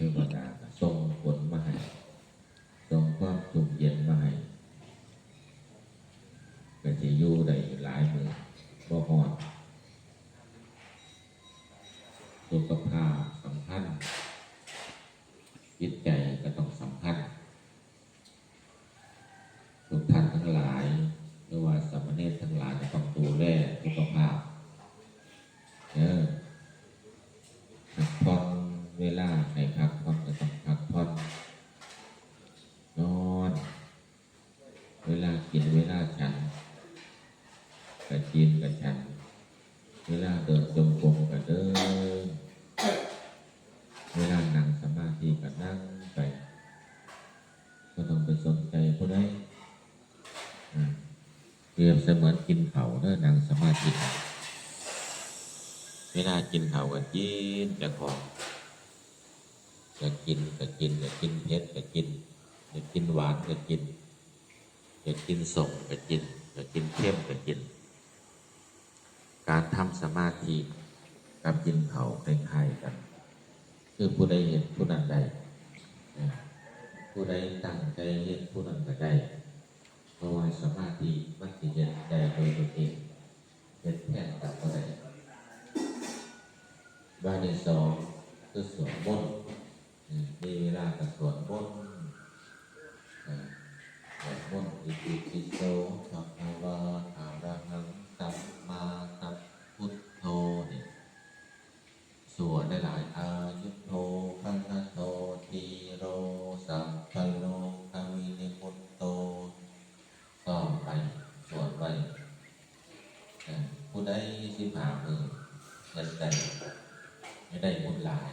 ເທວະດາກໍສົ່ງຝົນມາໃຫ້ ສົ່ງຄວາມຊຸ່ມເຢັນມາໃຫ້ ກໍຊິຢູ່ໄດ້ຫຼາຍມື້ບໍ່ຮ້ອນ. ສຸຂະພາບສຳຄັນ, ຈິດໃຈກໍຕ້ອງສຳຄັນ. ພວກທ່ານທັງຫຼາຍ ຫຼືວ່າສາມະເນນທັງຫຼາຍ ຕ້ອງດູແລສຸຂະພາບເດີ. ພັກຜ່ອນ ເວລາໃຫ້ພັກຜ່ອນກໍຕ້ອງພັກຜ່ອນ, ນອນ, ເວລາກິນເວລາສັນ ກະກິນກະສັນ, ເວລາເດີນຈົງກົມກະເດີນ, ເວລານັ່ງສະມາທິກະນັ່ງໄປ, ບໍ່ຕ້ອງໄປສົນໃຈຜູ້ໃດ. ອາ ປຽບສະເໝືອນກິນເຂົ້າເດີ, ນັ່ງສະມາທິ. ເວລາກິນເຂົ້າກໍກິນແຕ່ຂອງ, ຢາກກິນກໍກິນ, ຢາກກິນເຜັດກໍກິນ, ຢາກກິນຫວານກໍກິນ, ຢາກກິນສົ້ມກໍກິນ, ຢາກກິນເຄັມກໍກິນ. ການທຳສະມາທິກັບກິນເຂົ້າຄ້າຍໆກັນ, ຄືຜູ້ໃດເຮັດຜູ້ນັ້ນໄດ້, ຜູ້ໃດຕັ້ງໃຈເຮັດຜູ້ນັ້ນກໍໄດ້. ເພາະວ່າສະມາທິມັນຊິເຮັດໄດ້ໂດຍຕົນເອງ, ເຮັດແທນກັນບໍ່ໄດ້. ບາດທີສອງຄືສວດມົນ, ມີເວລາກໍສວດມົນ, ສວດມົນ ອິຕິປິໂສ ພະຄະວາ ອະລະຫັງ ສຳມາສຳພຸດໂທ ນີ້ ສວດຫຼາຍໆ ອາຍຸໂທ ພະລະໂທ ທີໂຣ ສັບພະໂລກະວິນິມຸດໂຕ. ຕ້ອງໄປສວດໄວ້, ເອີ ຜູ້ໃດສິບຫ້າມື້ເຮັດໄດ້ ຈະໄດ້ບຸນຫຼາຍ.